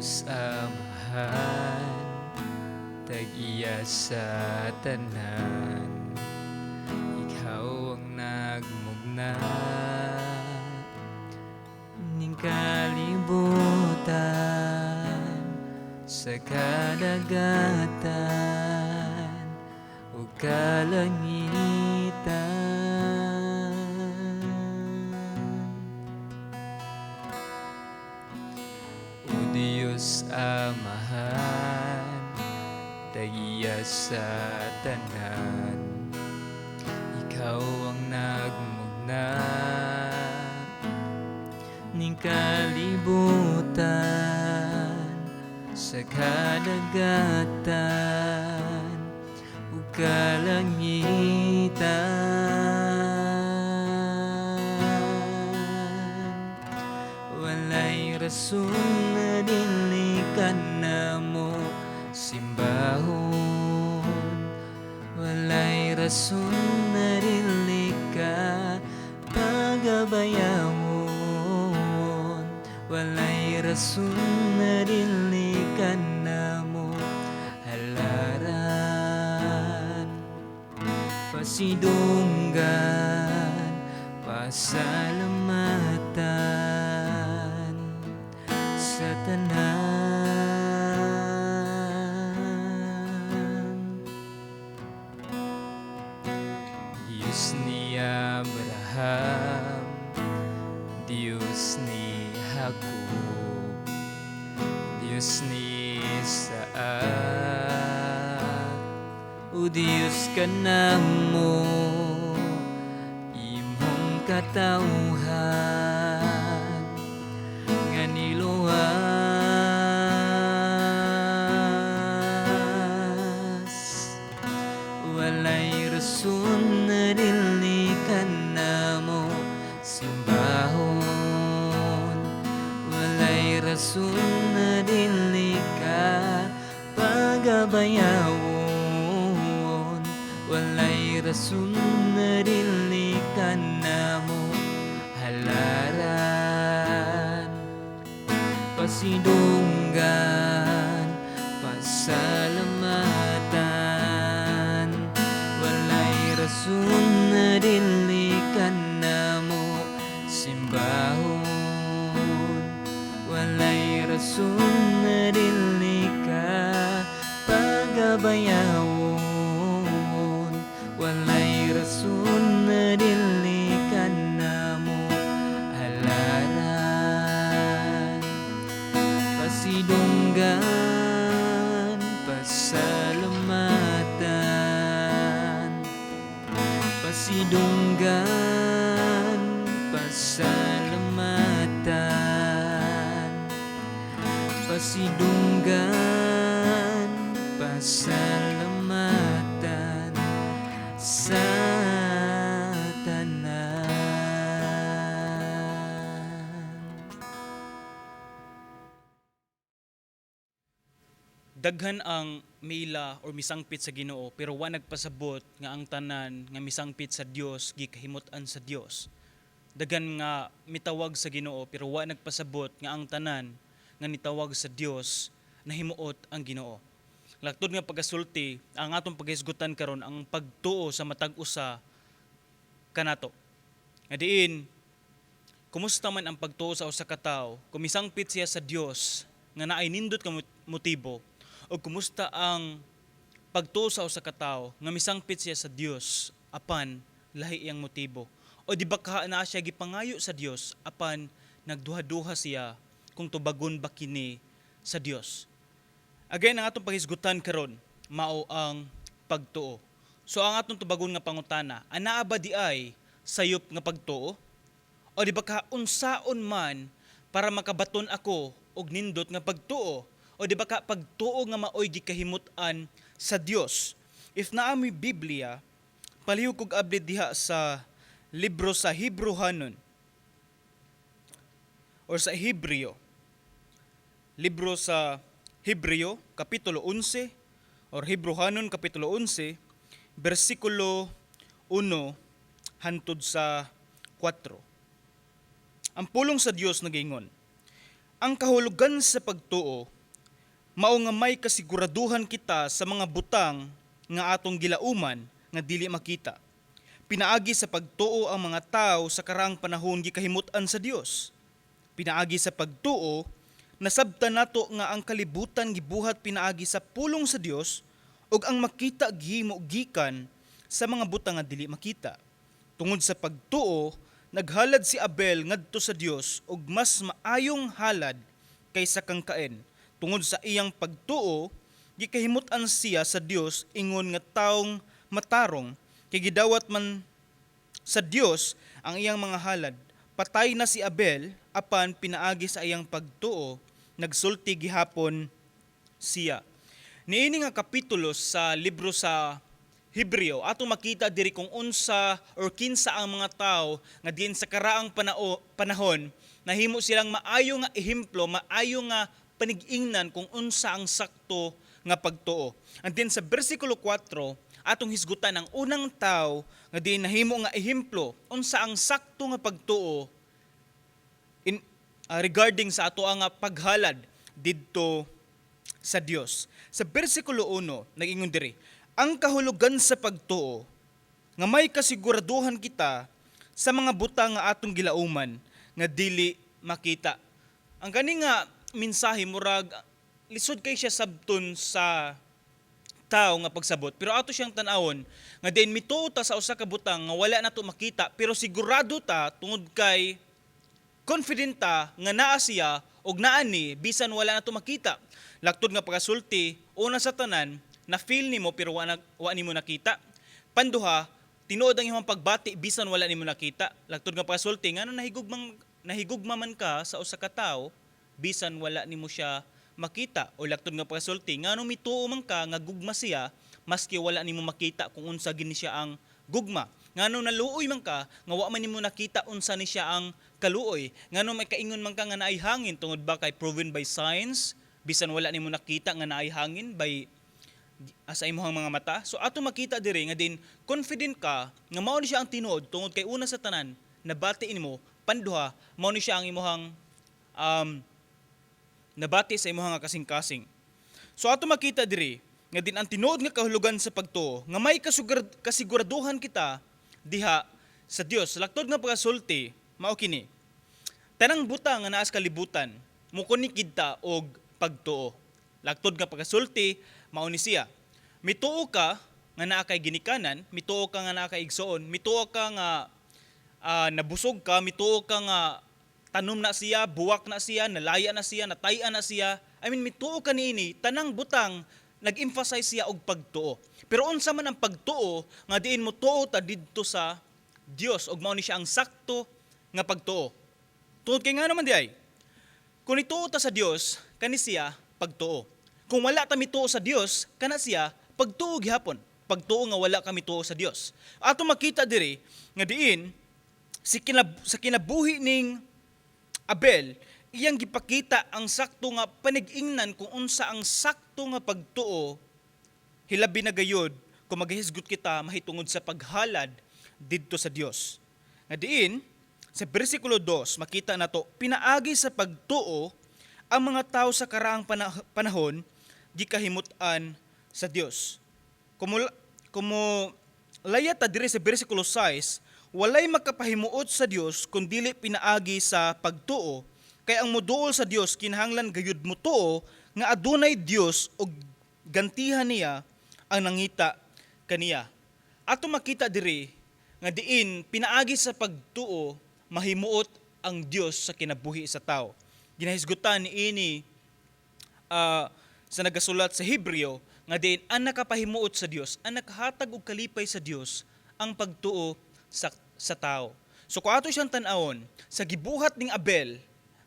Diyos Amahan, tag-iya sa tanan, ikaw ang nagmugna ning kalibutan, sa kadagatan ug kalangitan. O Diyos Amahan, tag-iya sa tanan, ikaw ang nagmugna ning kalibutan, sa kadagatan ug kalangitan. Walay rason na dili ka namo simbahon, walay rason na dili ka pagabayawon, walay rason na dili ka namo halaran, pasidunggan, pasalamatan sa tanan. Diyos ni Abraham, Diyos ni Jacob, Diyos ni Isaac, o Diyos ka namo, imong katawhan nga niluwas. Walay rason na dili ka namo simbahon, walay rason na dili ka pagabayawon, walay rason na dili ka namo halaran, pasidunggan, pasalamatan. Walay rason na dili ka namo simbahon, walay rason na dili ka pagabayawon, walay rason na dili ka namo halaran, pasidunggan, pasalamatan, pasidunggan, pasalamatan, pasidunggan, pasalamatan sa tanan. Daghan ang miila or misangpit sa Ginoo, pero wa nagpasabot nga ang tanan nga misangpit sa Dios gikahimut-an sa Dios. Daghan nga mitawag sa Ginoo, pero wa nagpasabot nga ang tanan nga nitawag sa Dios nahimuot ang Ginoo. Laktod nga pagasulti, ang atong paghisgutan karon ang pagtuo sa matag usa kanato. Nga diin, kumusta man ang pagtuo sa usa ka tawo, kung misangpit siya sa Dios nga naay nindot nga motibo, o kumusta ang pagtuo sa usa ka tawo nga misangpit siya sa Dios apan lahi iyang motibo, o di ba ka naa siya gipangayo sa Dios apan nagduha-duha siya kung tubagon ba kini sa Dios. Again, ang atong paghisgutan karon mao ang pagtuo. So ang atong tubagon nga pangutana, anaa ba di ay sayop nga pagtuo? O di ba ka unsaon man para makabaton ako og nindot nga pagtuo? O di ba ka pagtuo nga maoy gikahimut-an sa Dios? If naa mo'y Biblia, palihog kog abli diha sa libro sa Hebrehanon or sa Hebreo. Libro sa Hebreo, Kapitulo 11, or Hebrehanon, Kapitulo 11, bersikulo 1 hantod sa 4. Ang pulong sa Dios nagingon, ang kahulugan sa pagtuo Mao nga may kasiguraduhan kita sa mga butang nga atong gilauman nga dili makita. Pinaagi sa pagtuo, ang mga tao sa karaang panahon gikahimut-an sa Dios. Pinaagi sa pagtuo, nasabtan nato nga ang kalibutan gibuhat pinaagi sa pulong sa Dios ug ang makita gihimo gikan sa mga butang nga dili makita. Tungod sa pagtuo, naghalad si Abel ngadto sa Dios og mas maayong halad kaysa kang Cain. Tungod sa iyang pagtuo, gikahimut-an siya sa Dios ingon nga taong matarong, kay gidawat man sa Dios ang iyang mga halad. Patay na si Abel, apan pinaagi sa iyang pagtuo, nagsulti gihapon siya. Niini nga kapitulo sa libro sa Hebreo, ato makita diri kung unsa or kinsa ang mga tao nga diin sa karaang panahon nahimo silang maayo nga ehemplo, maayo nga panig-ingnan kung unsa ang sakto nga pagtuo. And then sa bersikulo 4, atong hisgutan ang unang tao nga diin nahimo nga ehemplo unsa ang sakto nga pagtuo in regarding sa ato nga paghalad didto sa Dios. Sa bersikulo 1, nag-ingon diri, ang kahulugan sa pagtuo nga may kasiguraduhan kita sa mga butang nga atong gilauman nga dili makita. Ang kani nga mensahe, murag lisod kay siya sabton sa tao nga pagsabot, pero ato siyang tan-awon nga diin mituo ta sa usa ka butang nga wala nato makita, pero sigurado ta tungod kay confident ta nga naa siya og naa ni bisan wala nato makita. Laktod nga pagasulti, una sa tanan, na feel nimo pero wa nimo nakita. Panduha, tinuod ang imong pagbati bisan wala nimo nakita. Laktod nga pagasulti, ngano nahigugma man ka sa usa ka tawo bisan wala nimo siya makita? O laktod nga pagasulti, ngano mituo man ka nga gugma siya maski wala nimo makita kung unsa gini siya ang gugma? Ngano naluoy man ka nga wa man nimo nakita unsa ni siya ang kaluoy? Ngano may kaingon man ka nga naay hangin, tungod ba kay proven by science bisan wala nimo nakita nga naay hangin by sa imong mga mata? So ato makita diri nga din confident ka nga mao ni siya ang tinuod tungod kay una sa tanan, nabati nimo, panduha, mao ni siya ang imong nabati sa imong nga kasing-kasing. So ato makita diri nga din ang tinuod nga kahulugan sa pagtuo nga may kasiguraduhan kita diha sa Dios. Laktod nga pagasulti, mao kini. Tanang butang nga naa sa kalibutan mukunikid ta og pagtuo. Laktod nga pagasulti, mao ni siya. Mituo ka nga naa kay ginikanan, mituo ka nga naa kay igsoon, mituo ka nga nabusog ka, mituo ka nga tanom na siya, buwak na siya, nalaya na siya, natay na siya. I mean, mituo ka niini, tanang butang nag-emphasize siya og pagtuo. Pero unsa man ang pagtuo nga diin mo tuo ta didto sa Dios ug mao ni siya ang sakto nga pagtuo? Tungod kay nga naman di ay, kung ituo ta sa Dios, kani siya pagtuo. Kung wala ta mituo sa Dios, kana siya pagtuo gihapon. Pagtuo nga wala kami tuo sa Dios. Ato makita diri nga diin sa kinabuhi ning Abel, iyang gipakita ang sakto nga panig-ingnan kung unsa ang sakto nga pagtuo, hilabi na gayud kung maghisgot kita mahitungod sa paghalad didto sa Dios. Nga diin sa bersikulo 2, makita nato, pinaagi sa pagtuo, ang mga tao sa karaang panahon gikahimut-an sa Dios. Kumo laya ta diri sa bersikulo 6, walay makapahimuot sa Dios kung dili pinaagi sa pagtuo, kay ang moduol sa Dios kinahanglan gayud motuo nga adunay Dios ug gantihan niya ang nangita kaniya. Ato makita diri nga diin pinaagi sa pagtuo mahimuot ang Dios sa kinabuhi sa tao. Ginahisgutan niini sa nagasulat sa Hebreo nga diin ang nakapahimuot sa Dios, ang nakahatag og kalipay sa Dios, ang pagtuo sa tao. So kung ato siyang tan-awon sa gibuhat ning Abel,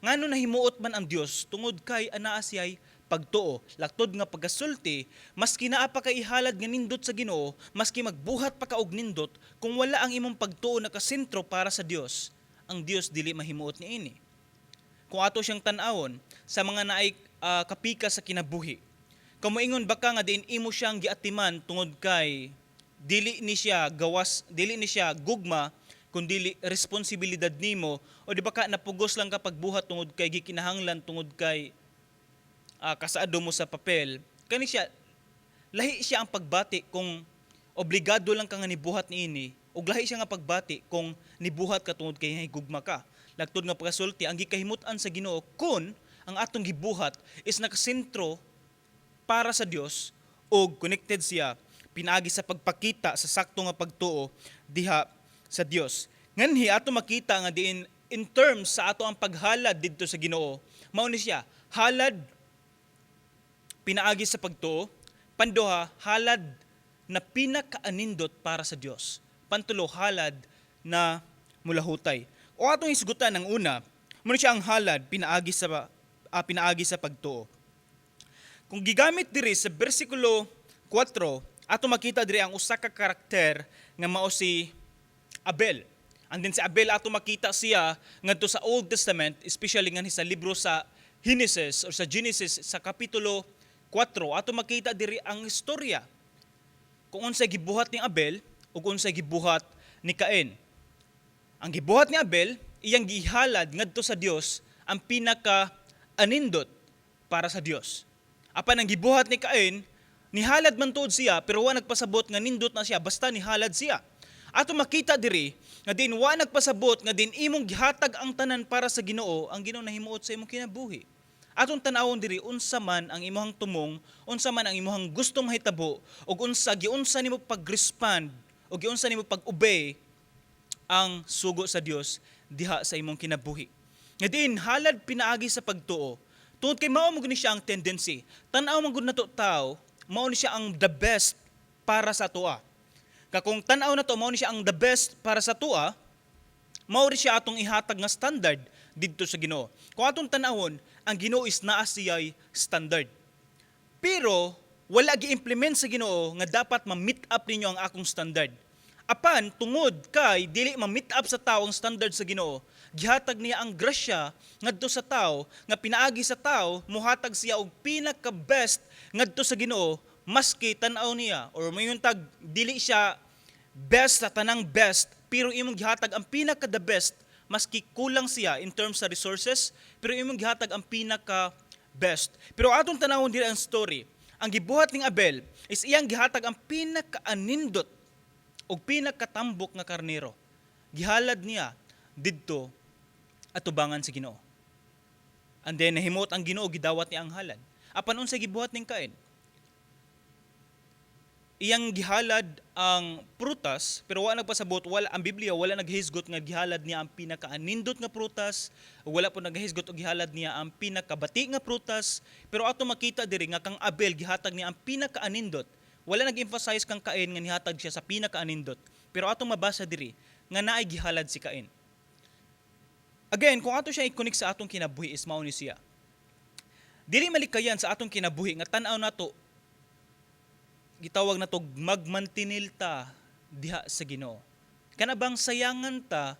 ngano nahimuot man ang Dios? Tungod kay anaa siya'y pagtuo. Laktod nga pagkasulti, maski naa pa kay ihalad nga nindot sa Ginoo, maski magbuhat pa ka og nindot, kung wala ang imong pagtuo nakasentro para sa Dios, ang Dios dili mahimuot niini. Kung ato siyang tan-awon sa mga naay kapika sa kinabuhi, kamuingon ba ka nga diin imo siyang giatiman tungod kay dili ni siya gawas, dili ni siya gugma, kun dili responsibilidad nimo, o di ba ka napugos lang ka pagbuhat tungod kay gikinahanglan, tungod kay Kasaado mo sa papel, kani siya, lahi siya ang pagbati kung obligado lang ka nga nibuhat niini ug lahi siya nga pagbati kung nibuhat ka tungod kay higugma ka. Lagtod nga pagkasulti, ang gikahimut-an sa Ginoo kun ang atong gibuhat is nakasentro para sa Dios og connected siya pinaagi sa pagpakita sa sakto nga pagtuo diha sa Dios. Nganhi ato makita nga diin in terms sa ato ang paghalad didto sa Ginoo, mao ni siya halad pinaagi sa pagtuo, panduha, halad na pinakaanindot para sa Dios. Pantulo, halad na mulahutay. O atong isgutan ang una, mao ni siya ang halad pinaagi sa pagtuo. Kung gigamit diri sa bersikulo 4, ato makita diri ang usa ka karakter nga mao si Abel. And then si Abel, ato makita siya ngadto sa Old Testament, especially nganhi sa libro sa Genesis or sa Genesis sa kapitulo 4, ato makita diri ang istorya kung unsay gibuhat ni Abel ug unsay gibuhat ni Cain. Ang gibuhat ni Abel, iyang gihalad ngadto sa Dios ang pinaka anindot para sa Dios. Apan ang gibuhat ni Cain, nihalad man tuod siya pero wa nagpasabot nga nindot na siya, basta nihalad siya. Ato makita diri nga din wa nagpasabot nga din imong gihatag ang tanan para sa Ginoo, ang Ginoo nahimuot sa imong kinabuhi. Atong tan-awon diri unsa man ang imong tumong, unsa man ang imong gusto mahitabo ug unsa giunsa nimo pag-respond o giunsa nimo pag-obey ang sugo sa Dios diha sa imong kinabuhi. Nga diin halad pinaagi sa pagtuo, tungod kay mao mo gani siya ang tendency. Tan-aw man gud nato tao, mao ni siya ang the best para sa atoa. Ka kung tan-aw nato mao ni siya ang the best para sa atoa, mao rin siya atong ihatag nga standard didto sa Ginoo. Kung atong tan-awon, ang Ginoo is naa siya'y standard. Pero wala gi-implement sa Ginoo nga dapat ma-meet up ninyo ang akong standard. Apan tungod kay dili ma-meet up sa tao ang standard sa Ginoo, gihatag niya ang grasya ngadto sa tao nga pinaagi sa tao muhatag siya og pinaka best ngadto sa Ginoo, maski tan-aw niya or mayon tag dili siya best sa tanang best, pero imong gihatag ang pinaka the best maski kulang siya in terms sa resources, pero imong gihatag ang pinaka best. Pero atong tanawon diri ang story. Ang gibuhat ning Abel is iyang gihatag ang pinakaanindot ug pinakatambok nga karnero. Gihalad niya didto atubangan sa Ginoo. And then nahimot ang Ginoo, gidawat niya ang halad. Apan unsay gibuhat ning Cain? Iyang gihalad ang prutas, pero wa nagpasabot, wala ang Biblia, wala naghisgot nga gihalad niya ang pinakaanindot nga prutas, wala po naghisgot og gihalad niya ang pinakabati nga prutas. Pero ato makita diri nga kang Abel, gihatag niya ang pinakaanindot. Wala nag-emphasize kang Cain nga nihatag siya sa pinakaanindot, pero ato mabasa diri nga naay gihalad si Cain. Again, kung ato siya i-connect sa atong kinabuhi is mao ni siya. Dili malikayan sa atong kinabuhi nga tan-aw nato, gitawag nato magmantinil ta diha sa Ginoo. Kana bang sayangan ta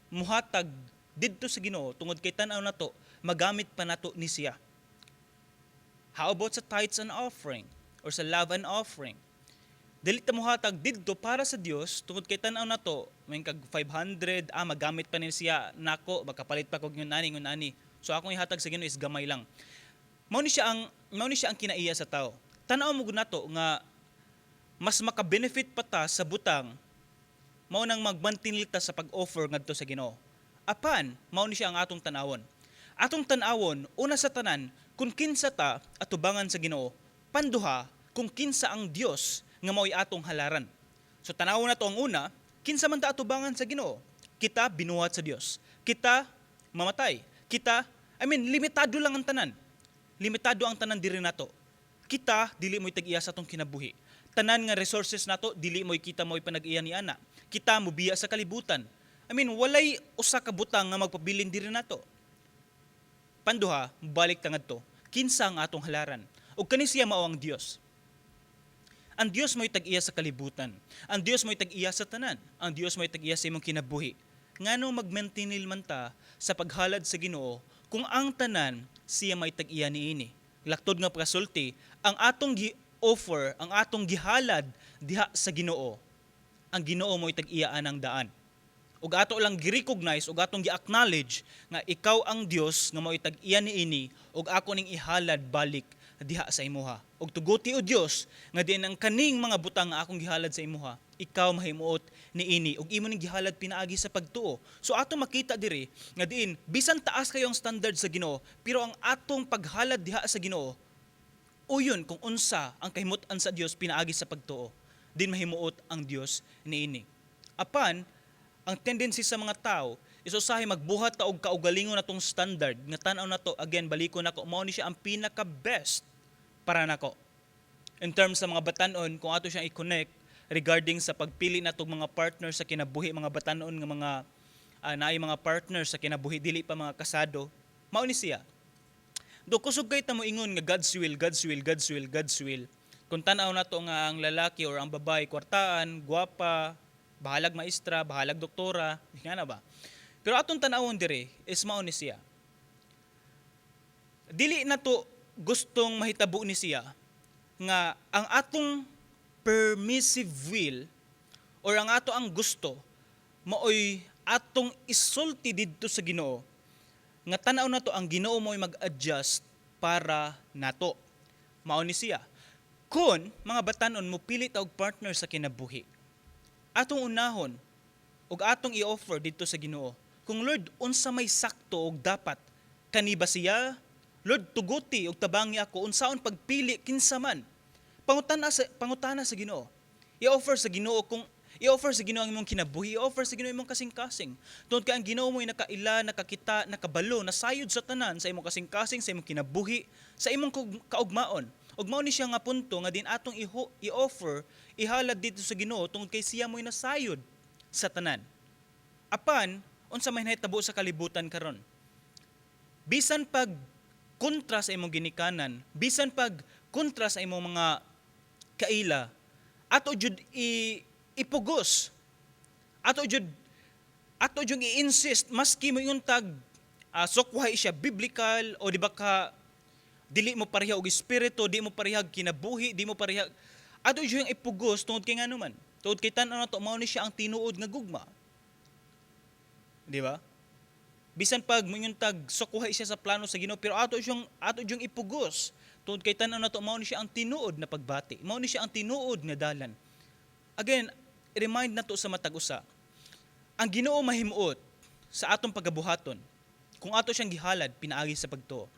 muhatag didto sa Ginoo tungod kay tan-aw nato magamit pa nato ni siya. How about sa tithes and offering or sa love and offering? Dili ta muhatag didto para sa Dios tungod kay tan-aw nato may kag 500, magamit pa ni siya nako, makapalit pa kog ngun ani, ngun ani. So akong ihatag sa Ginoo is gamay lang. Mao ni siya ang kinaiya sa tao. Tan-aw mo gud nato nga mas maka-benefit pa ta sa butang mao nang magmantinil ta sa pag-offer ngadto sa Ginoo. Apan mao ni siya ang atong tan-awon. Atong tan-awon, una sa tanan, kung kinsa ta atubangan sa Ginoo, panduha, kung kinsa ang Dios nga mao'y atong halaran. So tan-awon nato ang una, kinsa man ta atubangan sa Ginoo. Kita binuhat sa Dios. Kita mamatay. Kita, I mean, limitado lang ang tanan. Limitado ang tanan diri nato. Kita dili mo'y tag-iya sa atong kinabuhi. Tanan nga resources nato dili mo'y kita mo'y panag-iya ni ana. Kita mobiya sa kalibutan. I mean, walay usa ka butang nga magpabilin diri nato. Panduha, balik ta ngadto. Kinsa ang atong halaran? Ug kani siya mao ang Dios. Ang Dios mo'y tag-iya sa kalibutan. Ang Dios mo'y tag-iya sa tanan. Ang Dios mo'y tag-iya sa imong kinabuhi. Ngano magmentinil man ta sa paghalad sa Ginoo kung ang tanan siya may tag-iya niini? Laktod nga pagkasulti, ang atong gi-offer, ang atong gihalad diha sa Ginoo, ang Ginoo mo'y tag-iya anang daan. Ug ato lang gi-recognize ug atong gi-acknowledge nga ikaw ang Dios nga mao'y tag-iya niini ug ako ning ihalad balik diha sa imuha. Ug tuguti, o Dios, nga diin ang kaning mga butang nga akong gihalad sa imuha, ikaw mahimuot niini ug imo ning gihalad pinaagi sa pagtuo. So ato makita diri nga diin bisan taas kayo ang standard sa Ginoo, pero ang atong paghalad diha sa Ginoo uyon kung unsa ang kahimutan sa Dios pinaagi sa pagtuo, din mahimuot ang Dios niini. Apan ang tendency sa mga tao is usahay magbuhat ta og kaugalingon natong standard nga tan-aw nato. Again, baliko nako, mao ni siya ang pinaka best para nako. In terms sa mga batanon, kung ato siyang i-connect regarding sa pagpili natong mga partner sa kinabuhi, mga batanon nga mga naay mga partner sa kinabuhi, dili pa mga kasado, mao ni siya. Do kusog kay ta mo ingon nga God's will, God's will, God's will, God's will. Kung tan-aw nato nga ang lalaki or ang babae kwartaan, gwapa, bahalag maestra, bahalag doktora, nga na ba? Pero atong tan-awon dire is mao ni siya. Dili na to gustong mahitabo ni siya nga ang atong permissive will or ang ato ang gusto maoy atong isulti didto sa Ginoo nga tan-aw nato ang Ginoo mo'y mag-adjust para nato. Mao ni siya. Kung mga batanon mo pili ta og partner sa kinabuhi, atong unahon ug atong i-offer didto sa Ginoo. Kung, "Lord, unsa may sakto og dapat kani ba siya? Lord, tuguti ug tabangi ako unsaon pagpili, kinsa man." Pangutana sa Ginoo. I-offer sa Ginoo kung i-offer sa Ginoo ang imong kinabuhi, i-offer sa Ginoo imong kasing-kasing. Tungod kay ang Ginoo mo'y nakaila, nakakita, nakabalo, nasayod sa tanan sa imong kasing-kasing, sa imong kinabuhi, sa imong kaugmaon. Ug mao ni siya nga punto nga din atong i-offer, ihalad dito sa Ginoo tungod kay siya mo'y nasayod sa tanan. Apan unsa may nahitabo sa kalibutan karon? Bisan pag kontra sa imong ginikanan, bisan pag kontra sa imong mga kaila, ato jud ipugos. Ato jud i-insist maski mo yung tag sukwahi siya biblical o di ba ka dili mo pareha og espiritu, di mo pareha kinabuhi, di mo pareha, ato jud yung ipugos tungod kay ngano man? Tungod kay tan-aw nato mao ni siya ang tinuod nga gugma. Di ba? Bisan pag moingon tag sukwahi siya sa plano sa Ginoo, pero ato siyang ipugos tungod kay tan-aw nato mao ni siya ang tinuod na pagbati. Mao ni siya ang tinuod nga dalan. Again, remind nato sa matag usa. Ang Ginoo mahimuot sa atong pagabuhaton kung ato siyang gihalad pinaagi sa pagtuo.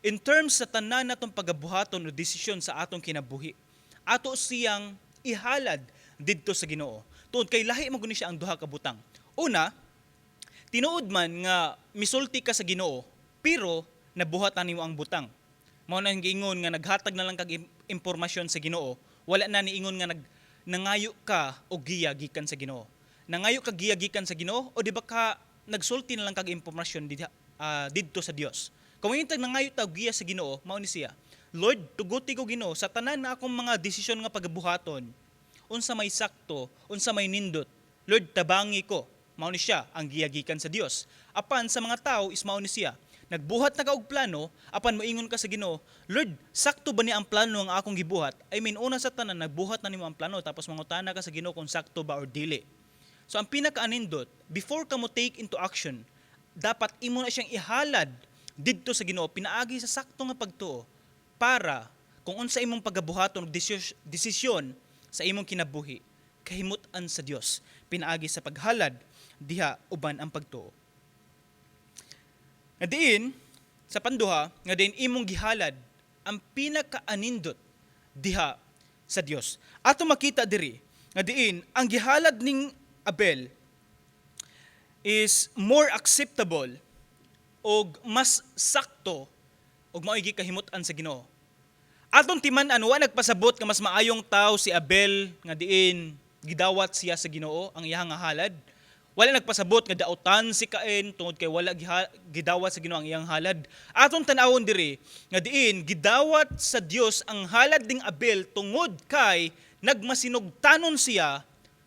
In terms sa tanan natong pagabuhaton o desisyon sa atong kinabuhi, ato siyang ihalad didto sa Ginoo. Tungod kay lahi man guni siya ang duha ka butang. Una, tinuod man nga misulti ka sa Ginoo, pero nabuhatan nimo ang butang. Mao na ang giingon nga naghatag na lang kag impormasyon sa Ginoo, wala na niingon nga nangayo ka og giya gikan sa Ginoo. Nangayo ka giya gikan sa Ginoo o di ba ka nagsulti na lang kag impormasyon didto sa Dios? Kung moingon nangayo ta og giya sa Ginoo, mao ni siya. "Lord, tuguti ko, Ginoo, sa tanan na akong mga desisyon nga pagabuhaton, unsa may sakto, unsa may nindot. Lord, tabangi ko." Mao ni siya ang giya gikan sa Dios. Apan sa mga tao is mao ni siya. Nagbuhat na ka og plano, apan moingon ka sa Ginoo, "Lord, sakto ba ni ang plano ang akong gibuhat?" I mean, una sa tanan, nagbuhat na nimo ang plano, tapos mangutana ka sa Ginoo kung sakto ba or dili. So ang pinakaanindot, before ka mo take into action, dapat imo na siyang ihalad didto sa Ginoo pinaagi sa sakto nga pagtuo para kung unsa imong pagabuhaton og desisyon sa imong kinabuhi, kahimutan sa Dios pinaagi sa paghalad diha uban ang pagtuo. Nga diin sa panduha nga diin imong gihalad ang pinakaanindot diha sa Dios. Ato makita diri nga diin ang gihalad ning Abel is more acceptable og mas sakto og mao'y gikahimut-an sa Ginoo. Atong timan-an, wa nagpasabot nga mas maayong tao si Abel nga diin gidawat siya sa Ginoo ang iyang nga halad. Wala nagpasabot nga dautan si Cain tungod kay wala gidawat sa Ginoo ang iyang halad. Atong tan-awon diri nga diin gidawat sa Dios ang halad ning Abel tungod kay nagmasinugtanon siya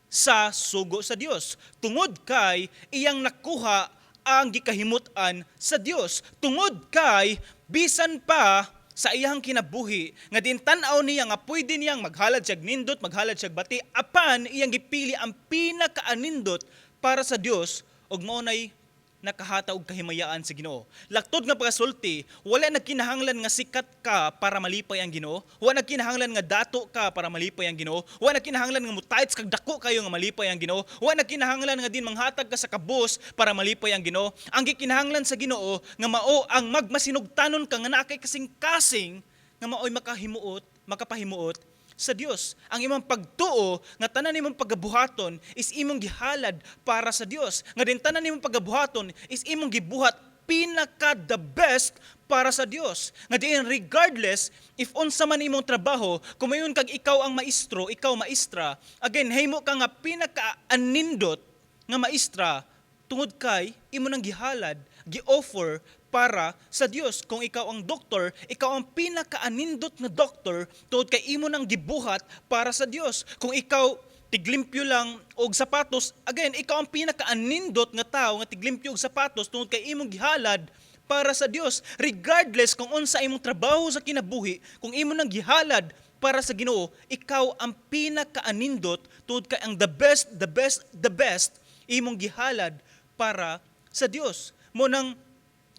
sa sugo sa Dios. Tungod kay iyang nakuha ang gikahimut-an sa Dios. Tungod kay bisan pa sa iyang kinabuhi nga din tan-aw niya nga pwede niyang maghalad siyag nindot, maghalad siyag bati, apan iyang gipili ang pinakaanindot. para sa Dios ug mao nay nakahatag og kahimayaan sa Ginoo. Laktod nga pagasulti, wala nagkinahanglan nga sikat ka para malipay ang Ginoo, wala nagkinahanglan nga dato ka para malipay ang Ginoo, wala nagkinahanglan nga mutayts kag dako kayo nga malipay ang Ginoo, wala nagkinahanglan nga din manghatag ka sa kabus para malipay ang Ginoo. Ang gikinahanglan sa Ginoo nga mao ang magmasinugtanon ka nga naa kay kasing-kasing nga maoy makahimuot, makapahimuot sa Dios. Ang imong pagtuo nga tanan nimong pagabuhaton is imong gihalad para sa Dios. Nga din tanan nimong pagabuhaton is imong gibuhat pinaka the best para sa Dios. Nga diin regardless if unsa man imong trabaho, kung mayon kag ikaw ang maestro, ikaw maestra, again himo ka nga pinaka anindot nga maestra tungod kay imo nang gihalad, gi-offer para sa Dios. Kung ikaw ang doktor, ikaw ang pinakaanindot nga doktor tungod kay imo nang gibuhat para sa Dios. Kung ikaw tiglimpyo lang og sapatos, again, ikaw ang pinakaanindot nga tao nga tiglimpyo og sapatos tungod kay imong gihalad para sa Dios. Regardless kung unsa imong trabaho sa kinabuhi, kung imo nang gihalad para sa Ginoo, ikaw ang pinakaanindot tungod kay ang the best, the best, the best imong gihalad para sa Dios. Mao nang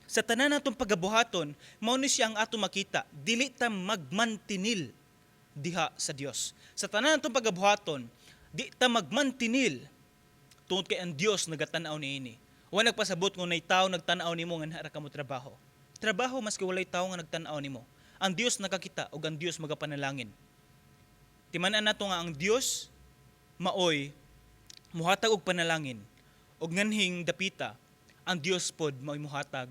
sa tanan natong pagabuhaton, mao ni siya ang ato makita, dili ta magmantinil diha sa Dios. Sa tanan natong pagabuhaton, di ta magmantinil tungod kay ang Dios nagatan-aw niini. Wa nagpasabot kung nay tao nagtan-aw nimo nga naa ra ka mo trabaho. Trabaho maski walay tao nga nagtan-aw nimo. Ang Dios nakakita ug ang Dios magapanalangin. Timan-an nato nga ang Dios maoy muhatag og panalangin ug nganhing dapita ang Dios pod maoy muhatag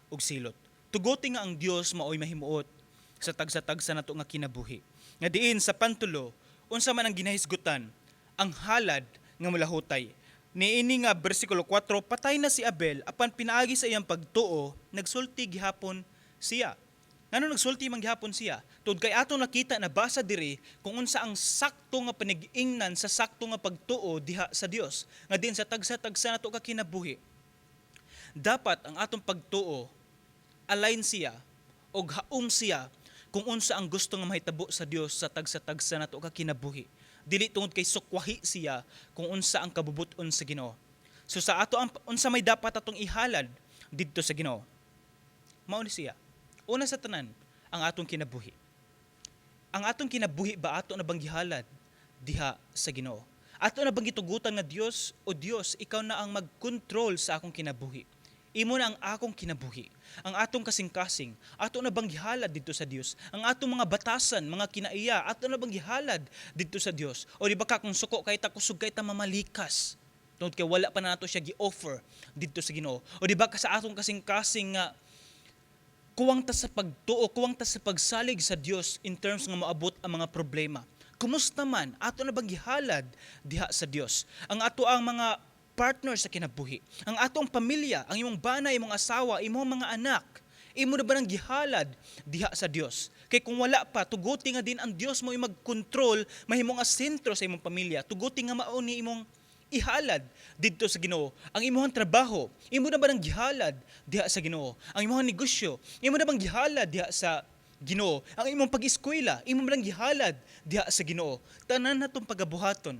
og silot. Tuguti nga ang Dios maoy mahimuot sa tagsa-tagsa nato nga kinabuhi. Nga diin sa pantulo, unsa man ang ginahisgutan, ang halad nga mulahutay. Niini nga bersikulo 4, patay na si Abel apan pinaagi sa iyang pagtuo, nagsulti gihapon siya. Ngano nagsulti man gihapon siya? Tungod kay ato nakita na basa diri kung unsa ang sakto nga panigingnan sa sakto nga pagtuo diha sa Dios. Nga din sa tagsa-tagsa nato ka kinabuhi. Dapat ang atong pagtuo align siya og haom siya kung unsa ang gusto nga mahitabo sa Dios sa tagsa-tagsa nato ka kinabuhi. Dili tungod kay sukwahi siya kung unsa ang kabubut-on sa Ginoo. So sa ato ang unsa may dapat atong ihalad didto sa Ginoo. Mao ni siya. Una sa tanan, ang atong kinabuhi. Ang atong kinabuhi ba, ato na bang gihalad diha sa Ginoo? Ato na bang gitugutan nga Dios o Dios, ikaw na ang magkontrol sa akong kinabuhi? Imo na ang akong kinabuhi. Ang atong kasing-kasing, ato na bang gihalad didto sa Dios? Ang atong mga batasan, mga kinaiya, ato na bang gihalad didto sa Dios? O di ba ka kung suko kay ta, kusog kay ta mamalikas? Tungod kay wala pa nato siya gi-offer didto sa Ginoo. O di ba ka sa atong kasing-kasing nga kuwang ta sa pagtuo, kuwang ta sa pagsalig sa Dios in terms nga moabot ang mga problema. Kumusta man, ato na bang gihalad diha sa Dios? Ang ato ang mga partner sa kinabuhi, ang atong pamilya, ang imong bana, imong asawa, imong mga anak, imo na ba nang gihalad diha sa Dios? Kay kung wala pa, tuguti nga din ang Dios mo mag-control, mahimo nga sentro sa imong pamilya, tuguti nga mao ni imong ihalad didto sa Ginoo. Ang imong trabaho, imo na ba nang gihalad diha sa Ginoo? Ang imong negosyo, imo na bang gihalad diha sa Ginoo? Ang imong pag-eskwela, imo ba nang gihalad diha sa Ginoo? Tanan natong pagabuhaton,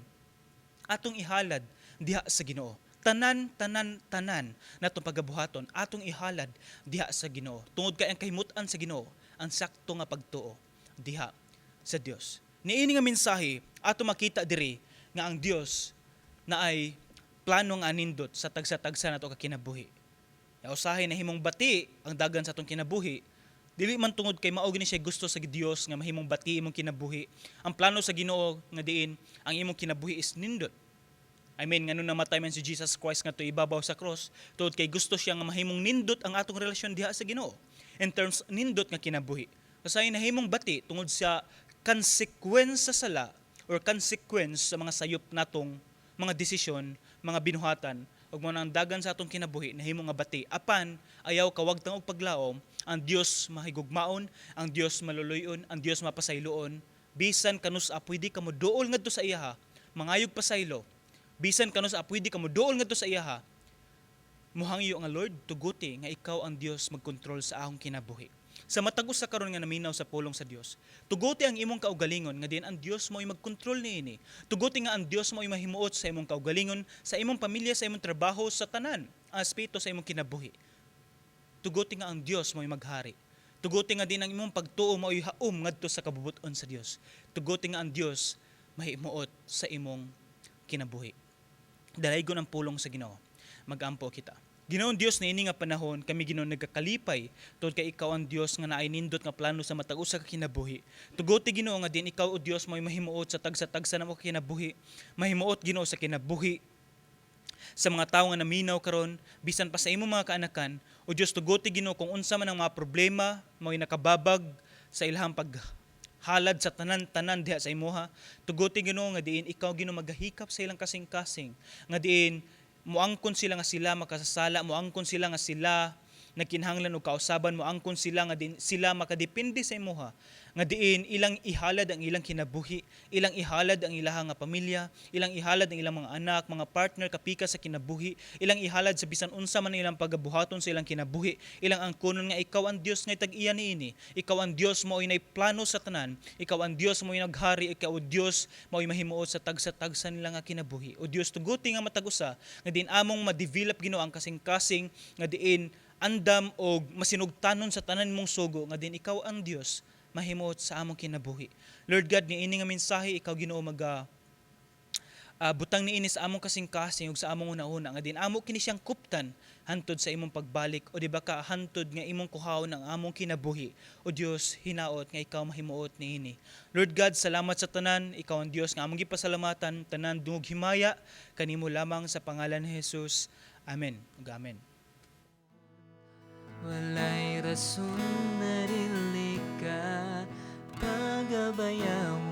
atong ihalad diha sa Ginoo. Tanan, tanan, tanan natong pagabuhaton, atong ihalad diha sa Ginoo. Tungod kay ang kahimutan sa Ginoo, ang sakto nga pagtuo diha sa Dios. Niini nga mensahe, ato makita diri nga ang Dios naay plano nga anindot sa tagsa-tagsa nato ka kinabuhi. Ya, usahay nahimong bati ang dagan sa atong kinabuhi, dili man tungod kay mao gini siya gusto sa Dios nga mahimong bati imong kinabuhi. Ang plano sa Ginoo nga diin ang imong kinabuhi is nindot. I mean, ngano namatay man si Jesus Christ nga ibabaw sa cross, tungod kay gusto siya nga mahimong nindot ang atong relasyon diha sa Ginoo. In terms nindot nga kinabuhi. Usahay nahimong bati tungod sa consequence sa sala or consequence sa mga sayop natong mga desisyon, mga binuhatan, ug mao ang dagan sa atong kinabuhi nahimo nga bati. Apan ayaw kawagtang og paglaom, ang Dios mahigugmaon, ang Dios maluluyon, ang Dios mapasayloon. Bisan kanus-a pwede ka moduol ngadto sa iyaha, mangayog pasaylo. Bisan kanus-a pwede ka moduol ngadto sa iyaha, muhangyo nga, "Lord, tuguti nga ikaw ang Dios magkontrol sa akong kinabuhi." Sa matag usa karon nga naminaw sa pulong sa Dios, tuguti ang imong kaugalingon nga diin ang Dios mo'y magkontrol niini. Tuguti nga ang Dios mo'y mahimuot sa imong kaugalingon, sa imong pamilya, sa imong trabaho, sa tanan aspeto sa imong kinabuhi. Tuguti nga ang Dios mo'y maghari. Tuguti nga diin ang imong pagtuo mo'y haom ngadto sa kabubut-on sa Dios. Tuguti nga ang Dios mahimuot sa imong kinabuhi. Dalaygon ang pulong sa Ginoo. Magampo kita. Ginoong Dios, niini nga panahon, kami, Ginoo, nagkakalipay tungod kay ikaw ang Dios nga naay nindot nga plano sa matag usa ka kinabuhi. Tuguti, Ginoo, nga diin ikaw, o Dios, mo'y mahimuot sa tagsa-tagsa namo ka kinabuhi. Mahimuot, Ginoo, sa kinabuhi sa mga tawo nga naminaw karon, bisan pa sa imong mga kaanakan. O Dios, tuguti, Ginoo, kung unsa man ang mga problema mao'y nakababag sa ilahang paghalad sa tanan-tanan diha sa imuha. Tuguti, Ginoo, nga diin ikaw, Ginoo, magahikap sa ilang kasing-kasing, nga diin muangkon sila nga sila makasasala, muangkon sila nga sila nagkinahanglan og kausaban, muangkon sila nga diin sila makadepende sa imuha, nga diin ilang ihalad ang ilang kinabuhi, ilang ihalad ang ilahang nga pamilya, ilang ihalad ang ilang mga anak, mga partner, kapika sa kinabuhi, ilang ihalad sa bisan unsa man ilang pagabuhaton sa ilang kinabuhi, ilang angkonon nga ikaw ang Dios nga tag-iya niini, ikaw ang Dios mao'y nay plano sa tanan, ikaw ang Dios mao'y naghari, ikaw o Dios mao'y mahimuot sa tagsa-tagsa nila nga kinabuhi. O Dios, tuguti nga matag usa nga diin among ma-develop, Ginoo, ang kasing-kasing nga diin andam og masinugtanon sa tanan mong sugo, nga diin ikaw ang Dios mahimuot sa among kinabuhi. Lord God, niini nga mensahe, ikaw, Ginoo, maga butang niini sa among kasing-kasing ug sa among una-una, nga diin amo kini siyang kuptan hantod sa imong pagbalik o di ba ka hantod nga imong kuhaon ang among kinabuhi. O Dios, hinaot nga ikaw mahimuot niini. Lord God, salamat sa tanan. Ikaw ang Dios nga among gipasalamatan. Tanan dungog himaya kanimo lamang, sa pangalan ni Jesus. Amen. Ug amen. Walay rason na dili ka pagabayawon.